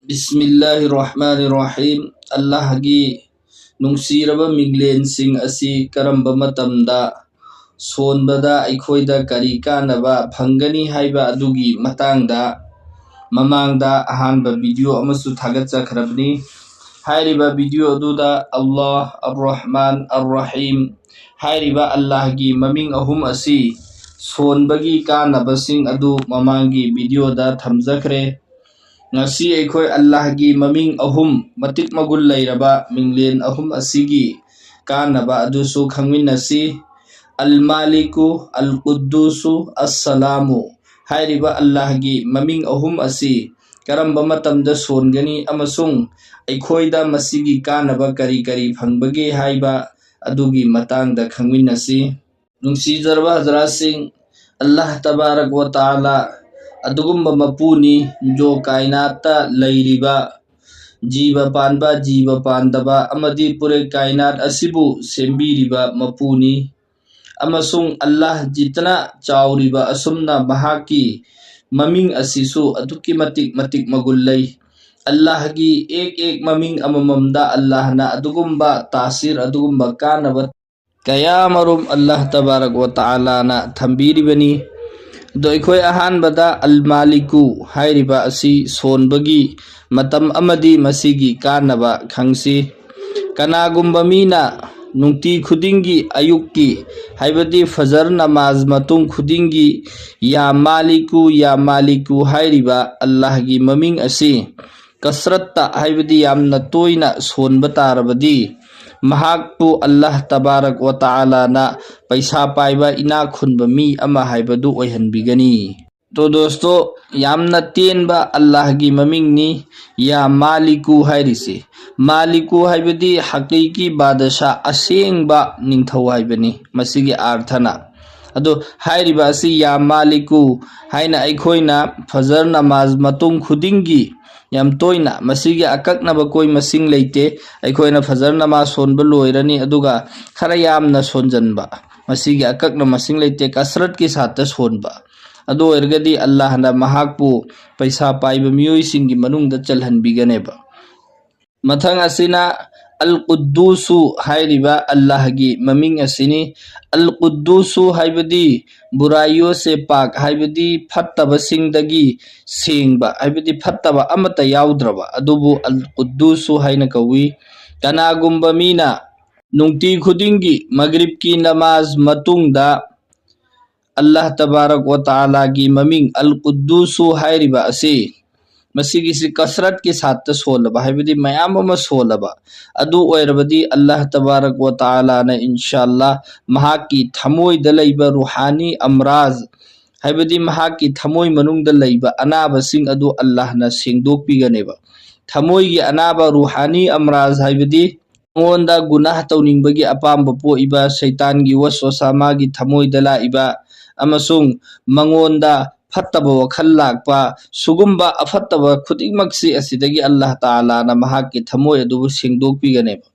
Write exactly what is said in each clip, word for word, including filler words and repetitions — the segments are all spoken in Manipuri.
ꯕꯤꯁꯃꯤꯜꯂꯥꯍꯤꯔ ꯔꯍꯃꯥꯅꯤꯔ ꯔꯍꯤꯝ꯫ ꯑꯜꯂꯥꯍꯒꯤ ꯅꯨꯡꯁꯤꯔꯕ ꯃꯤꯡꯂꯦꯟꯁꯤꯡ ꯑꯁꯤ ꯀꯔꯝꯕ ꯃꯇꯝꯗ ꯁꯣꯟꯕꯗ ꯑꯩꯈꯣꯏꯗ ꯀꯔꯤ ꯀꯥꯟꯅꯕ ꯐꯪꯒꯅꯤ ꯍꯥꯏꯕ ꯑꯗꯨꯒꯤ ꯃꯇꯥꯡꯗ ꯃꯃꯥꯡꯗ ꯑꯍꯥꯟꯕ ꯚꯤꯗꯤꯑꯣ ꯑꯃꯁꯨ ꯊꯥꯒꯠꯆꯈ꯭ꯔꯕꯅꯤ꯫ ꯍꯥꯏꯔꯤꯕ ꯚꯤꯗꯤꯑꯣ ꯑꯗꯨꯗ ꯑꯜꯂꯥꯍ, ꯑꯔ-ꯔꯍꯃꯥꯟ, ꯑꯔ-ꯔꯍꯤꯝ ꯍꯥꯏꯔꯤꯕ ꯑꯜꯂꯥꯍꯒꯤ ꯃꯃꯤꯡ ꯑꯍꯨꯝ ꯑꯁꯤ ꯁꯣꯟꯕꯒꯤ ꯀꯥꯟꯅꯕꯁꯤꯡ ꯑꯗꯨ ꯃꯃꯥꯡꯒꯤ ꯚꯤꯗꯤꯑꯣꯗ ꯊꯝꯖꯈ꯭ꯔꯦ꯫ ꯉꯁꯤ ꯑꯩꯈꯣꯏ ꯑꯜꯂꯥꯍꯒꯤ ꯃꯃꯤꯡ ꯑꯍꯨꯝ, ꯃꯇꯤꯛ ꯃꯒꯨꯟ ꯂꯩꯔꯕ ꯃꯤꯡꯂꯦꯟ ꯑꯍꯨꯝ ꯑꯁꯤꯒꯤ ꯀꯥꯟꯅꯕ ꯑꯗꯨꯁꯨ ꯈꯪꯃꯤꯟꯅꯁꯤ꯫ ꯑꯜ ꯃꯥꯂꯤꯀꯨ, ꯑꯜ ꯀꯨꯗꯨꯁꯨ, ꯑꯁ ꯁꯂꯥꯃꯨ ꯍꯥꯏꯔꯤꯕ ꯑꯜꯂꯥꯍꯒꯤ ꯃꯃꯤꯡ ꯑꯍꯨꯝ ꯑꯁꯤ ꯀꯔꯝꯕ ꯃꯇꯝꯗ ꯁꯣꯟꯒꯅꯤ ꯑꯃꯁꯨꯡ ꯑꯩꯈꯣꯏꯗ ꯃꯁꯤꯒꯤ ꯀꯥꯟꯅꯕ ꯀꯔꯤ ꯀꯔꯤ ꯐꯪꯕꯒꯦ ꯍꯥꯏꯕ ꯑꯗꯨꯒꯤ ꯃꯇꯥꯡꯗ ꯈꯪꯃꯤꯟꯅꯁꯤ꯫ ꯅꯨꯡꯁꯤꯖꯔꯕ ꯍꯖꯔꯥꯠꯁꯤꯡ, ꯑꯜꯂꯥꯍ ꯇꯕꯥꯔꯛ ꯋ ꯇꯥꯂꯥ ꯑꯗꯨꯒꯨꯝꯕ ꯃꯄꯨꯅꯤ, ꯖꯣ ꯀꯥꯏꯅꯥꯠꯇ ꯂꯩꯔꯤꯕ ꯖꯤꯕ ꯄꯥꯟꯕ, ꯖꯤꯕ ꯄꯥꯟꯗꯕ ꯑꯃꯗꯤ ꯄꯨꯔꯦ ꯀꯥꯏꯅꯥꯠ ꯑꯁꯤꯕꯨ ꯁꯦꯝꯕꯤꯔꯤꯕ ꯃꯄꯨꯅꯤ꯫ ꯑꯃꯁꯨꯡ ꯑꯜꯂꯥꯍ ꯖꯤꯇꯅ ꯆꯥꯎꯔꯤꯕ ꯑꯁꯨꯝꯅ ꯃꯍꯥꯛꯀꯤ ꯃꯃꯤꯡ ꯑꯁꯤꯁꯨ ꯑꯗꯨꯛꯀꯤ ꯃꯇꯤꯛ ꯃꯇꯤꯛ ꯃꯒꯨꯟ ꯂꯩ꯫ ꯑꯜꯂꯥꯍꯒꯤ ꯑꯦꯛ ꯑꯦꯛ ꯃꯃꯤꯡ ꯑꯃꯃꯝꯗ ꯑꯜꯂꯥꯍꯅ ꯑꯗꯨꯒꯨꯝꯕ ꯇꯥꯁꯤꯔ, ꯑꯗꯨꯒꯨꯝꯕ ꯀꯥꯟꯅꯕ ꯀꯌꯥꯃꯔꯨꯝ ꯑꯜꯂꯥꯍ ꯇꯕꯥꯔꯛ ꯋ ꯇꯥꯂꯥꯅ ꯊꯝꯕꯤꯔꯤꯕꯅꯤ꯫ ꯑꯗꯣ ꯑꯩꯈꯣꯏ ꯑꯍꯥꯟꯕꯗ ꯑꯜ ꯃꯥꯂꯤꯀꯨ ꯍꯥꯏꯔꯤꯕ ꯑꯁꯤ ꯁꯣꯟꯕꯒꯤ ꯃꯇꯝ ꯑꯃꯗꯤ ꯃꯁꯤꯒꯤ ꯀꯥꯟꯅꯕ ꯈꯪꯁꯤ꯫ ꯀꯅꯥꯒꯨꯝꯕ ꯃꯤꯅ ꯅꯨꯡꯇꯤ ꯈꯨꯗꯤꯡꯒꯤ ꯑꯌꯨꯛꯀꯤ, ꯍꯥꯏꯕꯗꯤ ꯐꯖꯔ ꯅꯃꯥꯖ ꯃꯇꯨꯡ ꯈꯨꯗꯤꯡꯒꯤ ꯌꯥ ꯃꯥꯂꯤꯀꯨ, ꯌꯥ ꯃꯥꯂꯤꯀꯨ ꯍꯥꯏꯔꯤꯕ ꯑꯜꯂꯥꯍꯒꯤ ꯃꯃꯤꯡ ꯑꯁꯤ ꯀꯁꯔꯠꯇ, ꯍꯥꯏꯕꯗꯤ ꯌꯥꯝꯅ ꯇꯣꯏꯅ ꯁꯣꯟꯕ ꯇꯥꯔꯕꯗꯤ, ꯃꯍꯥꯛꯄꯨ ꯑꯜꯂꯥꯍ ꯇꯕꯥꯔꯛ ꯋ ꯇꯥꯂꯥꯅ ꯄꯩꯁꯥ ꯄꯥꯏꯕ, ꯏꯅꯥꯛ ꯈꯨꯟꯕ ꯃꯤ ꯑꯃ ꯍꯥꯏꯕꯗꯨ ꯑꯣꯏꯍꯟꯕꯤꯒꯅꯤ꯫ ꯇꯣ ꯗꯣꯁꯇꯣ, ꯌꯥꯝꯅ ꯇꯦꯟꯕ ꯑꯜꯂꯥꯍꯒꯤ ꯃꯃꯤꯡꯅꯤ, ꯌꯥ ꯃꯥꯂꯤꯀꯨ ꯍꯥꯏꯔꯤꯁꯤ꯫ ꯃꯥꯂꯤꯀꯨ ꯍꯥꯏꯕꯗꯤ ꯍꯀꯤꯀꯤ ꯕꯥꯗꯁꯥ, ꯑꯁꯦꯡꯕ ꯅꯤꯡꯊꯧ ꯍꯥꯏꯕꯅꯤ ꯃꯁꯤꯒꯤ ꯑꯥꯔꯊꯅ꯫ ꯑꯗꯣ ꯍꯥꯏꯔꯤꯕ ꯑꯁꯤ ꯌꯥ ꯃꯥꯂꯤꯀꯨ ꯍꯥꯏꯅ ꯑꯩꯈꯣꯏꯅ ꯐꯖꯔ ꯅꯃꯥꯖ ꯃꯇꯨꯡ ꯈꯨꯗꯤꯡꯒꯤ ꯌꯥꯝ ꯇꯣꯏꯅ, ꯃꯁꯤꯒꯤ ꯑꯀꯛꯅꯕ ꯀꯣꯏ ꯃꯁꯤꯡ ꯂꯩꯇꯦ, ꯑꯩꯈꯣꯏꯅ ꯐꯖꯔ ꯅꯃꯥꯖ ꯁꯣꯟꯕ ꯂꯣꯏꯔꯅꯤ, ꯑꯗꯨꯒ ꯈꯔ ꯌꯥꯝꯅ ꯁꯣꯟꯖꯟꯕ, ꯃꯁꯤꯒꯤ ꯑꯀꯛꯅꯕ ꯃꯁꯤꯡ ꯂꯩꯇꯦ, ꯀꯁꯔꯠꯀꯤ ꯁꯥꯠꯇ ꯁꯣꯟꯕ꯫ ꯑꯗꯨ ꯑꯣꯏꯔꯒꯗꯤ ꯑꯜꯂꯥꯍꯅ ꯃꯍꯥꯛꯄꯨ ꯄꯩꯁꯥ ꯄꯥꯏꯕ ꯃꯤꯑꯣꯏꯁꯤꯡꯒꯤ ꯃꯅꯨꯡꯗ ꯆꯜꯍꯟꯕꯤꯒꯅꯦꯕ꯫ ꯃꯊꯪ ꯑꯁꯤꯅ ꯑꯜ ꯀꯨꯗꯨꯁꯨ ꯍꯥꯏꯔꯤꯕ ꯑꯜꯂꯥꯍꯒꯤ ꯃꯃꯤꯡ ꯑꯁꯤꯅꯤ꯫ ꯑꯜ ꯀꯨꯗꯨꯁꯨ ꯍꯥꯏꯕꯗꯤ ꯕꯨꯔꯥꯏꯌꯣꯁꯦ ꯄꯥꯛ ꯍꯥꯏꯕꯗꯤ ꯐꯠꯇꯕꯁꯤꯡꯗꯒꯤ ꯁꯦꯡꯕ ꯍꯥꯏꯕꯗꯤ ꯐꯠꯇꯕ ꯑꯃꯠꯇ ꯌꯥꯎꯗ꯭ꯔꯕ ꯑꯗꯨꯕꯨ ꯑꯜ ꯀꯨꯗꯨꯁꯨ ꯍꯥꯏꯅ ꯀꯧꯏ꯫ ꯀꯅꯥꯒꯨꯝꯕ ꯃꯤꯅ ꯅꯨꯡꯇꯤ ꯈꯨꯗꯤꯡꯒꯤ ꯃꯒ꯭ꯔꯤꯕꯀꯤ ꯅꯃꯥꯖ ꯃꯇꯨꯡꯗ ꯑꯜꯂꯥꯍ ꯇꯕꯥꯔꯛ ꯋ ꯇꯥꯂꯥꯒꯤ ꯃꯃꯤꯡ ꯑꯜ ꯀꯨꯗꯨꯁꯨ ꯍꯥꯏꯔꯤꯕ ꯑꯁꯤ ꯃꯁꯤꯒꯤꯁꯤ ꯀꯁꯔꯠꯀꯤ ꯁꯥꯠꯇ ꯁꯣꯜꯂꯕ ꯍꯥꯏꯕꯗꯤ ꯃꯌꯥꯝ ꯑꯃ ꯁꯣꯜꯂꯕ ꯑꯗꯨ ꯑꯣꯏꯔꯕꯗꯤ ꯑꯜꯂꯥꯍ ꯇꯕꯥꯔꯛ ꯋ ꯇꯥꯂꯥꯅ ꯏꯟꯁꯥꯜꯂꯥ ꯃꯍꯥꯛꯀꯤ ꯊꯃꯣꯏꯗ ꯂꯩꯕ ꯔꯨꯍꯥꯅꯤ ꯑꯝꯔꯥꯖ ꯍꯥꯏꯕꯗꯤ ꯃꯍꯥꯛꯀꯤ ꯊꯃꯣꯏ ꯃꯅꯨꯡꯗ ꯂꯩꯕ ꯑꯅꯥꯕꯁꯤꯡ ꯑꯗꯨ ꯑꯜꯂꯥꯍꯅ ꯁꯦꯡꯗꯣꯛꯄꯤꯒꯅꯦꯕ꯫ ꯊꯃꯣꯏꯒꯤ ꯑꯅꯥꯕ ꯔꯨꯍꯥꯅꯤ ꯑꯝꯔꯥꯖ ꯍꯥꯏꯕꯗꯤ ꯃꯉꯣꯟꯗ ꯒꯨꯅꯥꯍ ꯇꯧꯅꯤꯡꯕꯒꯤ ꯑꯄꯥꯝꯕ ꯄꯣꯛꯏꯕ ꯁꯩꯇꯥꯟꯒꯤ ꯋꯁꯋꯁꯥ ꯃꯥꯒꯤ ꯊꯃꯣꯏꯗ ꯂꯥꯛꯏꯕ ꯑꯃꯁꯨꯡ ꯃꯉꯣꯟꯗ ꯐꯠꯇꯕ ꯋꯥꯈꯜ ꯂꯥꯛꯄ ꯁꯤꯒꯨꯝꯕ ꯑꯐꯠꯇꯕ ꯈꯨꯗꯤꯡꯃꯛꯁꯤ ꯑꯁꯤꯗꯒꯤ ꯑꯜꯂꯥꯍ ꯇꯥꯂꯥꯅ ꯃꯍꯥꯛꯀꯤ ꯊꯃꯣꯏ ꯑꯗꯨꯕꯨ ꯁꯦꯡꯗꯣꯛꯄꯤꯒꯅꯦꯕ꯫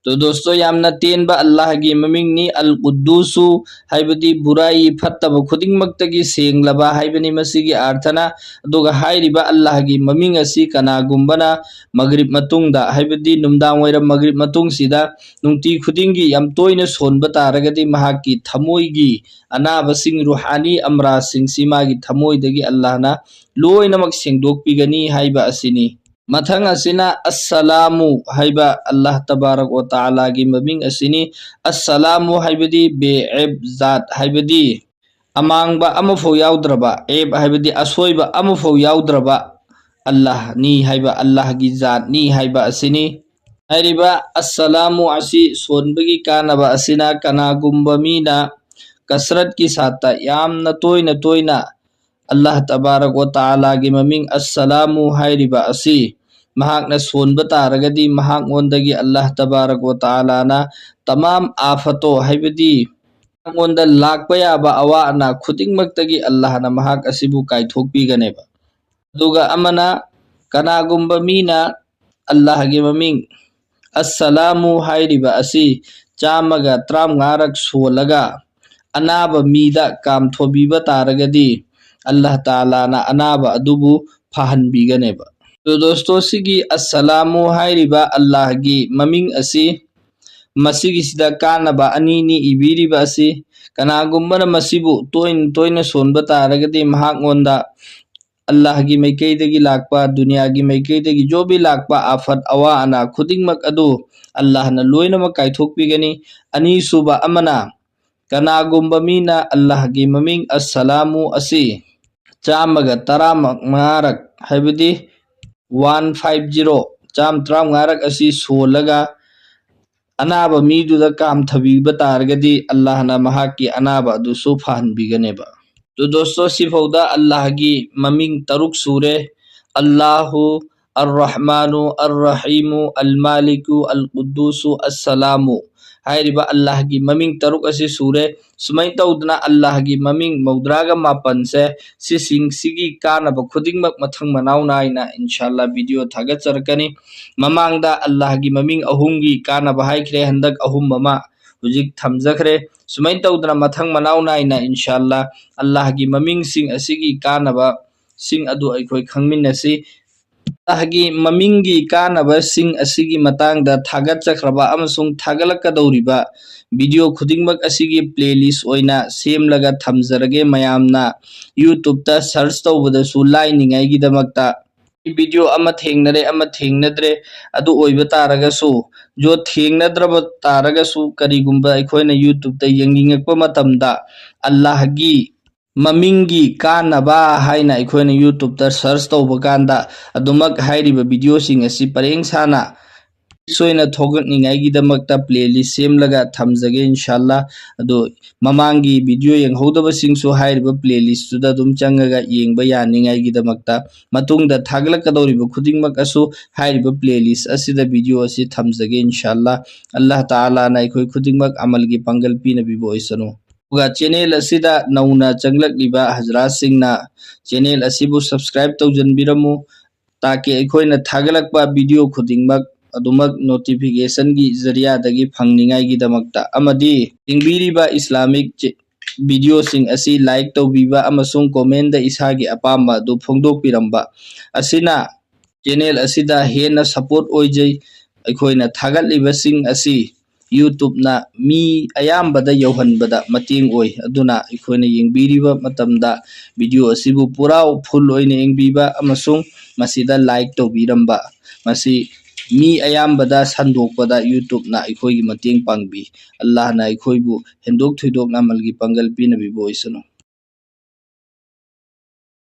ꯇꯣ ꯗꯣꯁꯇꯣ, ꯌꯥꯝꯅ ꯇꯦꯟꯕ ꯑꯜꯂꯥꯍꯒꯤ ꯃꯃꯤꯡꯅꯤ ꯑꯜ ꯀꯨꯗꯨꯁꯨ ꯍꯥꯏꯕꯗꯤ ꯕꯨꯔꯥꯏ ꯐꯠꯇꯕ ꯈꯨꯗꯤꯡꯃꯛꯇꯒꯤ ꯁꯦꯡꯂꯕ ꯍꯥꯏꯕꯅꯤ ꯃꯁꯤꯒꯤ ꯑꯥꯔꯊꯅ꯫ ꯑꯗꯨꯒ ꯍꯥꯏꯔꯤꯕ ꯑꯜꯂꯥꯍꯒꯤ ꯃꯃꯤꯡ ꯑꯁꯤ ꯀꯅꯥꯒꯨꯝꯕꯅ ꯃꯒ꯭ꯔꯤꯕ ꯃꯇꯨꯡꯗ ꯍꯥꯏꯕꯗꯤ ꯅꯨꯡꯗꯥꯡ ꯋꯥꯏꯔꯝ ꯃꯒ꯭ꯔꯤꯕ ꯃꯇꯨꯡꯁꯤꯗ ꯅꯨꯡꯇꯤ ꯈꯨꯗꯤꯡꯒꯤ ꯌꯥꯝ ꯇꯣꯏꯅ ꯁꯣꯟꯕ ꯇꯥꯔꯒꯗꯤ ꯃꯍꯥꯛꯀꯤ ꯊꯃꯣꯏꯒꯤ ꯑꯅꯥꯕꯁꯤꯡ ꯔꯨꯍꯥꯅꯤ ꯑꯝꯔꯥꯖꯁꯤꯡꯁꯤ ꯃꯥꯒꯤ ꯊꯃꯣꯏꯗꯒꯤ ꯑꯜꯂꯥꯍꯅ ꯂꯣꯏꯅꯃꯛ ꯁꯦꯡꯗꯣꯛꯄꯤꯒꯅꯤ ꯍꯥꯏꯕ ꯑꯁꯤꯅꯤ꯫ ꯃꯊꯪ ꯑꯁꯤꯅ ꯑꯁꯁꯂꯥꯃꯨ ꯍꯥꯏꯕ ꯑꯜꯂꯥꯍ ꯇꯕꯥꯔꯛ ꯋ ꯇꯥꯂꯥꯒꯤ ꯃꯃꯤꯡ ꯑꯁꯤꯅꯤ꯫ ꯑꯁꯁꯂꯥꯃꯨ ꯍꯥꯏꯕꯗꯤ ꯕꯦꯑꯦꯕ ꯖꯥꯠ ꯍꯥꯏꯕꯗꯤ ꯑꯃꯥꯡꯕ ꯑꯃꯐꯥꯎ ꯌꯥꯎꯗ꯭ꯔꯕ, ꯑꯦꯕ ꯍꯥꯏꯕꯗꯤ ꯑꯁꯣꯏꯕ ꯑꯃꯐꯥꯎ ꯌꯥꯎꯗ꯭ꯔꯕ ꯑꯜꯂꯥꯍꯅꯤ ꯍꯥꯏꯕ, ꯑꯜꯂꯥꯍꯒꯤ ꯖꯥꯠꯅꯤ ꯍꯥꯏꯕ ꯑꯁꯤꯅꯤ꯫ ꯍꯥꯏꯔꯤꯕ ꯑꯁꯁꯂꯥꯃꯨ ꯑꯁꯤ ꯁꯣꯟꯕꯒꯤ ꯀꯥꯟꯅꯕ ꯑꯁꯤꯅ ꯀꯅꯥꯒꯨꯝꯕ ꯃꯤꯅ ꯀꯁꯔꯠꯀꯤ ꯁꯥꯠꯇ ꯌꯥꯝꯅ ꯇꯣꯏꯅ ꯇꯣꯏꯅ ꯑꯜꯂꯥꯍ ꯇꯕꯥꯔꯛ ꯋ ꯇꯥꯂꯥꯒꯤ ꯃꯃꯤꯡ ꯑꯁꯁꯂꯥꯃꯨ ꯍꯥꯏꯔꯤꯕ ꯑꯁꯤ ꯃꯍꯥꯛꯅ ꯁꯣꯟꯕ ꯇꯥꯔꯒꯗꯤ ꯃꯍꯥꯛꯉꯣꯟꯗꯒꯤ ꯑꯜꯂꯥꯍ ꯇꯕꯥꯔꯛ ꯋ ꯇꯥꯂꯥꯅ ꯇꯃꯥꯝ ꯑꯥꯐꯇꯣ ꯍꯥꯏꯕꯗꯤ ꯃꯉꯣꯟꯗ ꯂꯥꯛꯄ ꯌꯥꯕ ꯑꯋꯥ ꯑꯅꯥ ꯈꯨꯗꯤꯡꯃꯛꯇꯒꯤ ꯑꯜꯂꯥꯍꯅ ꯃꯍꯥꯛ ꯑꯁꯤꯕꯨ ꯀꯥꯏꯊꯣꯛꯄꯤꯒꯅꯦꯕ꯫ ꯑꯗꯨꯒ ꯑꯃꯅ ꯀꯅꯥꯒꯨꯝꯕ ꯃꯤꯅ ꯑꯜꯂꯥꯍꯒꯤ ꯃꯃꯤꯡ ꯑꯁꯁꯂꯥꯃꯨ ꯍꯥꯏꯔꯤꯕ ꯑꯁꯤ ꯆꯥꯝꯃꯒ ꯇꯔꯥꯃꯉꯥꯔꯛ ꯁꯣꯜꯂꯒ ꯑꯅꯥꯕ ꯃꯤꯗ ꯀꯥꯝꯊꯣꯛꯄꯤꯕ ꯇꯥꯔꯒꯗꯤ ꯑꯜꯂꯥꯍ ꯇꯥꯂꯥꯅ ꯑꯅꯥꯕ ꯑꯗꯨꯕꯨ ꯐꯍꯟꯕꯤꯒꯅꯦꯕ꯫ ꯑꯗꯣ ꯗꯣꯁꯇꯣ, ꯁꯤꯒꯤ ꯑꯁꯁꯂꯥꯃꯨ ꯍꯥꯏꯔꯤꯕ ꯑꯜꯂꯥꯍꯒꯤ ꯃꯃꯤꯡ ꯑꯁꯤ, ꯃꯁꯤꯒꯤꯁꯤꯗ ꯀꯥꯟꯅꯕ ꯑꯅꯤꯅꯤ ꯏꯕꯤꯔꯤꯕ ꯑꯁꯤ꯫ ꯀꯅꯥꯒꯨꯝꯕꯅ ꯃꯁꯤꯕꯨ ꯇꯣꯏꯅ ꯇꯣꯏꯅ ꯁꯣꯟꯕ ꯇꯥꯔꯒꯗꯤ ꯃꯍꯥꯛꯉꯣꯟꯗ ꯑꯜꯂꯥꯍꯒꯤ ꯃꯥꯏꯀꯩꯗꯒꯤ ꯂꯥꯛꯄ, ꯗꯨꯅꯤꯌꯥꯒꯤ ꯃꯥꯏꯀꯩꯗꯒꯤ ꯖꯣꯕꯤ ꯂꯥꯛꯄ ꯑꯐꯠ ꯑꯋꯥ ꯑꯅꯥ ꯈꯨꯗꯤꯡꯃꯛ ꯑꯗꯨ ꯑꯜꯂꯥꯍꯅ ꯂꯣꯏꯅꯃꯛ ꯀꯥꯏꯊꯣꯛꯄꯤꯒꯅꯤ꯫ ꯑꯅꯤꯁꯨꯕ ꯑꯃꯅ, ꯀꯅꯥꯒꯨꯝꯕ ꯃꯤꯅ ꯑꯜꯂꯥꯍꯒꯤ ꯃꯃꯤꯡ ꯑꯁꯁꯂꯥꯃꯨ ꯑꯁꯤ ꯆꯥꯝꯃꯒ ꯇꯔꯥꯃꯉꯥꯔꯛ, ꯍꯥꯏꯕꯗꯤ ꯋꯥꯟ ꯐꯥꯏꯚ ꯖꯤꯔꯣ, ꯆꯥꯝꯃ ꯇꯔꯥꯃꯉꯥꯔꯛ ꯑꯁꯤ ꯁꯣꯜꯂꯒ ꯑꯅꯥꯕ ꯃꯤꯗꯨꯗ ꯀꯥꯝꯊꯕꯤꯕ ꯇꯥꯔꯒꯗꯤ ꯑꯜꯂꯥꯍꯅ ꯃꯍꯥꯛꯀꯤ ꯑꯅꯥꯕ ꯑꯗꯨꯁꯨ ꯐꯍꯟꯕꯤꯒꯅꯦꯕ꯫ ꯑꯗꯨ ꯗꯣꯁꯇꯣ, ꯁꯤꯐꯥꯎꯗ ꯑꯜꯂꯥꯍꯒꯤ ꯃꯃꯤꯡ ꯇꯔꯨꯛ ꯁꯨꯔꯦ: ꯑꯜꯂꯥꯍꯨ, ꯑꯔ ꯔꯍꯃꯥꯅꯨ, ꯑꯔ ꯔꯍꯤꯃꯨ, ꯑꯜ ꯃꯥꯂꯤꯀꯨ, ꯑꯜ ꯀꯨꯗꯨꯁꯨ, ꯑꯁꯁꯂꯥꯃꯨ꯫ ꯍꯥꯏꯔꯤꯕ ꯑꯜꯂꯥꯍꯒꯤ ꯃꯃꯤꯡ ꯇꯔꯨꯛ ꯑꯁꯤ ꯁꯨꯔꯦ꯫ ꯁꯨꯃꯥꯏꯅ ꯇꯧꯗꯅ ꯑꯜꯂꯥꯍꯒꯤ ꯃꯃꯤꯡ ꯃꯧꯗ꯭ꯔꯥꯒ ꯃꯥꯄꯟꯁꯦ, ꯁꯤꯁꯤꯡꯁꯤꯒꯤ ꯀꯥꯟꯅꯕ ꯈꯨꯗꯤꯡꯃꯛ ꯃꯊꯪ ꯃꯅꯥꯎ ꯅꯥꯏꯅ ꯏꯟꯁꯥ ꯑꯜꯂꯥ ꯚꯤꯗꯤꯑꯣ ꯊꯥꯒꯠꯆꯔꯛꯀꯅꯤ꯫ ꯃꯃꯥꯡꯗ ꯑꯜꯂꯥꯍꯒꯤ ꯃꯃꯤꯡ ꯑꯍꯨꯝꯒꯤ ꯀꯥꯟꯅꯕ ꯍꯥꯏꯈ꯭ꯔꯦ, ꯍꯟꯗꯛ ꯑꯍꯨꯝ ꯑꯃ ꯍꯧꯖꯤꯛ ꯊꯝꯖꯈ꯭ꯔꯦ꯫ ꯁꯨꯃꯥꯏꯅ ꯇꯧꯗꯅ ꯃꯊꯪ ꯃꯅꯥꯎ ꯅꯥꯏꯅ ꯏꯟꯁꯥ ꯑꯜꯂꯥ ꯑꯜꯂꯥꯍꯒꯤ ꯃꯃꯤꯡꯁꯤꯡ ꯑꯁꯤꯒꯤ ꯀꯥꯟꯅꯕꯁꯤꯡ ꯑꯗꯨ ꯑꯩꯈꯣꯏ ꯈꯪꯃꯤꯟꯅꯁꯤ꯫ ꯑꯜꯂꯥꯍꯒꯤ ꯃꯃꯤꯡꯒꯤ ꯀꯥꯟꯅꯕꯁꯤꯡ ꯑꯁꯤꯒꯤ ꯃꯇꯥꯡꯗ ꯊꯥꯒꯠꯆꯈ꯭ꯔꯕ ꯑꯃꯁꯨꯡ ꯊꯥꯒꯠꯂꯛꯀꯗꯧꯔꯤꯕ ꯚꯤꯗꯤꯑꯣ ꯈꯨꯗꯤꯡꯃꯛ ꯑꯁꯤꯒꯤ playlist ꯑꯣꯏꯅ ꯁꯦꯝꯂꯒ ꯊꯝꯖꯔꯒꯦ꯫ ꯃꯌꯥꯝꯅ YouTube-ꯇ search ꯇꯧꯕꯗꯁꯨ ꯂꯥꯏꯅꯤꯡꯉꯥꯏꯒꯤꯗꯃꯛꯇ ꯚꯤꯗꯤꯑꯣ ꯑꯃ ꯊꯦꯡꯅꯔꯦ, ꯑꯃ ꯊꯦꯡꯅꯗ꯭ꯔꯦ, ꯑꯗꯨ ꯑꯣꯏꯕ ꯇꯥꯔꯒꯁꯨ, ꯖꯣ ꯊꯦꯡꯅꯗ꯭ꯔꯕ ꯇꯥꯔꯒꯁꯨ, ꯀꯔꯤꯒꯨꯝꯕ ꯑꯩꯈꯣꯏꯅ YouTube-ꯇ ꯌꯦꯡꯅꯤꯡꯉꯛꯄ ꯃꯇꯝꯗ ꯑꯜꯂꯥꯍꯒꯤ ꯃꯃꯤꯡꯒꯤ ꯀꯥꯟꯅꯕ ꯍꯥꯏꯅ ꯑꯩꯈꯣꯏꯅ YouTube-ꯇ search ꯇꯧꯕ ꯀꯥꯟꯗ ꯑꯗꯨꯃꯛ ꯍꯥꯏꯔꯤꯕ ꯚꯤꯗꯤꯑꯣꯁꯤꯡ ꯑꯁꯤ ꯄꯔꯦꯡ ꯁꯥꯅ ꯁꯣꯏꯅ ꯊꯣꯛꯂꯛꯅꯤꯡꯉꯥꯏꯒꯤꯗꯃꯛꯇ playlist ꯁꯦꯝꯂꯒ ꯊꯝꯖꯒꯦ ꯏꯟꯁꯥ ꯑꯜꯂꯥ꯫ ꯑꯗꯣ ꯃꯃꯥꯡꯒꯤ ꯚꯤꯗꯤꯑꯣ ꯌꯦꯡꯍꯧꯗꯕꯁꯤꯡꯁꯨ ꯍꯥꯏꯔꯤꯕ playlist-ꯇꯨꯗ ꯑꯗꯨꯝ ꯆꯪꯉꯒ ꯌꯦꯡꯕ ꯌꯥꯅꯤꯡꯉꯥꯏꯒꯤꯗꯃꯛꯇ ꯃꯇꯨꯡꯗ ꯊꯥꯒꯠꯂꯛꯀꯗꯧꯔꯤꯕ ꯈꯨꯗꯤꯡꯃꯛ ꯑꯁꯨ ꯍꯥꯏꯔꯤꯕ playlist ꯑꯁꯤꯗ ꯚꯤꯗꯤꯑꯣ ꯑꯁꯤ ꯊꯝꯖꯒꯦ ꯏꯟꯁꯥ ꯑꯜꯂꯥ꯫ ꯑꯜꯂꯥꯍ ꯇꯥꯂꯥꯅ ꯑꯩꯈꯣꯏ ꯈꯨꯗꯤꯡꯃꯛ ꯑꯃꯜꯒꯤ ꯄꯥꯡꯒꯜ ꯄꯤꯅꯕꯤꯕ ꯑꯣꯏꯁꯅꯨ꯫ ꯑꯗꯨꯒ channel ꯑꯁꯤꯗ ꯅꯧꯅ ꯆꯪꯂꯛꯂꯤꯕ ꯍꯖꯔꯥꯠꯁꯤꯡꯅ channel ꯑꯁꯤꯕꯨ subscribe ꯇꯧꯖꯟꯕꯤꯔꯝꯃꯨ, ꯇꯥꯀꯤ ꯑꯩꯈꯣꯏꯅ ꯊꯥꯒꯠꯂꯛꯄ ꯚꯤꯗꯤꯑꯣ ꯈꯨꯗꯤꯡꯃꯛ ꯑꯗꯨꯃꯛ notification-ꯒꯤ ꯖꯔꯤꯌꯥꯗꯒꯤ ꯐꯪꯅꯤꯡꯉꯥꯏꯒꯤꯗꯃꯛꯇ꯫ ꯑꯃꯗꯤ ꯌꯦꯡꯕꯤꯔꯤꯕ Islamic ꯆꯦ-, ꯚꯤꯗꯤꯑꯣꯁꯤꯡ ꯑꯁꯤ like ꯇꯧꯕꯤꯕ ꯑꯃꯁꯨꯡ comment ꯏꯁꯥꯒꯤ ꯑꯄꯥꯝꯕ ꯑꯗꯨ ꯐꯣꯡꯗꯣꯛꯄꯤꯔꯝꯕ ꯑꯁꯤꯅ channel ꯑꯁꯤꯗ ꯍꯦꯟꯅ support ꯑꯣꯏꯖꯩ꯫ ꯑꯩꯈꯣꯏꯅ ꯊꯥꯒꯠꯂꯤꯕꯁꯤꯡ ꯑꯁꯤ YouTubeꯅ ꯃꯤ ꯑꯌꯥꯝꯕꯗ ꯌꯧꯍꯟꯕꯗ ꯃꯇꯦꯡ ꯑꯣꯏ꯫ ꯑꯗꯨꯅ ꯑꯩꯈꯣꯏꯅ ꯌꯦꯡꯕꯤꯔꯤꯕ ꯃꯇꯝꯗ ꯚꯤꯗꯤꯑꯣ ꯑꯁꯤꯕꯨ ꯄꯨꯔꯥ full ꯑꯣꯏꯅ ꯌꯦꯡꯕꯤꯕ ꯑꯃꯁꯨꯡ ꯃꯁꯤꯗ like ꯇꯧꯕꯤꯔꯝꯕ, ꯃꯁꯤ ꯃꯤ ꯑꯌꯥꯝꯕꯗ ꯁꯟꯗꯣꯛꯄꯗ YouTubeꯅ ꯑꯩꯈꯣꯏꯒꯤ ꯃꯇꯦꯡ ꯄꯥꯡꯕꯤ꯫ ꯑꯜꯂꯥꯍꯅ ꯑꯩꯈꯣꯏꯕꯨ ꯍꯦꯟꯗꯣꯛ ꯊꯣꯏꯗꯣꯛꯅ ꯑꯃꯜꯒꯤ ꯄꯥꯡꯒꯜ ꯄꯤꯅꯕꯤꯕ ꯑꯣꯏꯁꯅꯨ꯫